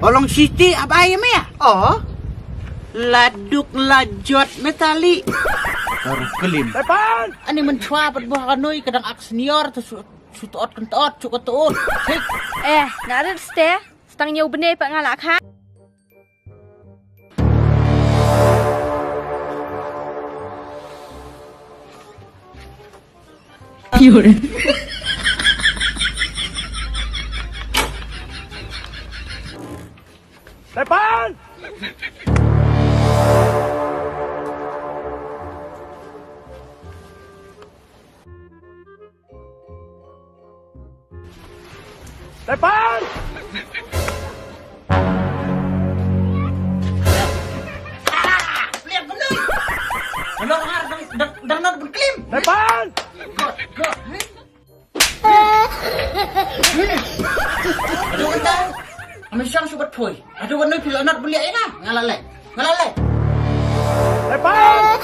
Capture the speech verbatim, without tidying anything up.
Olong siti abai me ya? Oh. Laduk lajot metali. Baru kelim. Ani menchwa pat buh kanoi kadang ak senior tu su- sutot kentot cukup tuut. Hik. Eh, narit ste. Setang nyau bene pak ngalak ha. Depan! Depan! Depan! Aduh, entah. Kami siang subat poi. Aduh, wan noi pila nat beli ina. Ngalale. Ngalale. Depan!